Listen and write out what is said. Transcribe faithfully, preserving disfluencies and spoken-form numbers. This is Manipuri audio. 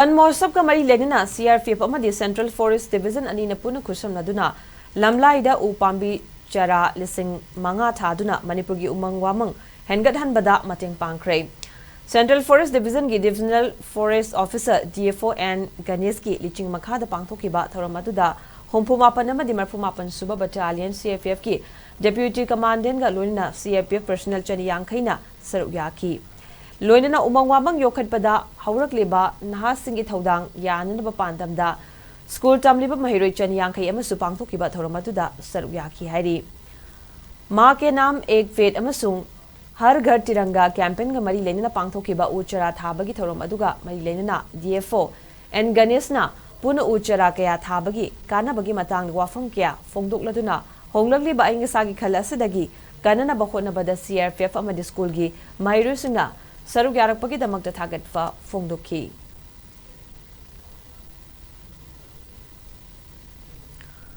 वन महोत्सव का मरी लेना सीआरपीएफ अमदी सेंट्रल फॉरेस्ट डिवीजन अनी पुन खुसमनदुना लमलाइदा उ पाम्बी चरा लिसिंग मंगा थादुना मणिपुर की उमंग वामंग हेनगत हनबदा मतेंग पांगख्रे। सेंट्रल फॉरेस्ट डिवीजन की divisional forest officer DFO N Ganesh की लिचिंग मखादा पांगथोकिबा थौरम अदुदा हुम्फु मापन अमदी मरफु मापन सुबा बटालियन सीआरपीएफ की डेप्यूटी कमांडेंट का लोइना सीआरपीएफ पर्सनल चनी यांखैना सरुक याकी। लोइना उमंग वामंग योखतपदा हौरकलेबा नहासिंगी थौदांग याननबा पांदमदा स्कूल तमलिबा महिरोई चनी यांखै अमसु पांगथोकिबा थौरम अदुदा सरुक याकी हाइरी। माँ के नाम एक पेड़ अमसुंग हर घर तिरंगा कैंपेन का मरी लेना पांगथोकिबा उ चरा थाबगी थौरम अदुगा मरी लेना डीएफओ एन गणेशना पुन उ चरा कया थाबगी कानाबगी मतांग वाफम कया फोंगदोकलदुना होंगलगलीबा अइंगसागी खल असिदगी कानना बखोनबदा सीआरपीएफ अमदी स्कूल की महिरोइसिंगना सरुक यारकपगी दमकता थागतफा फोंगदोकी।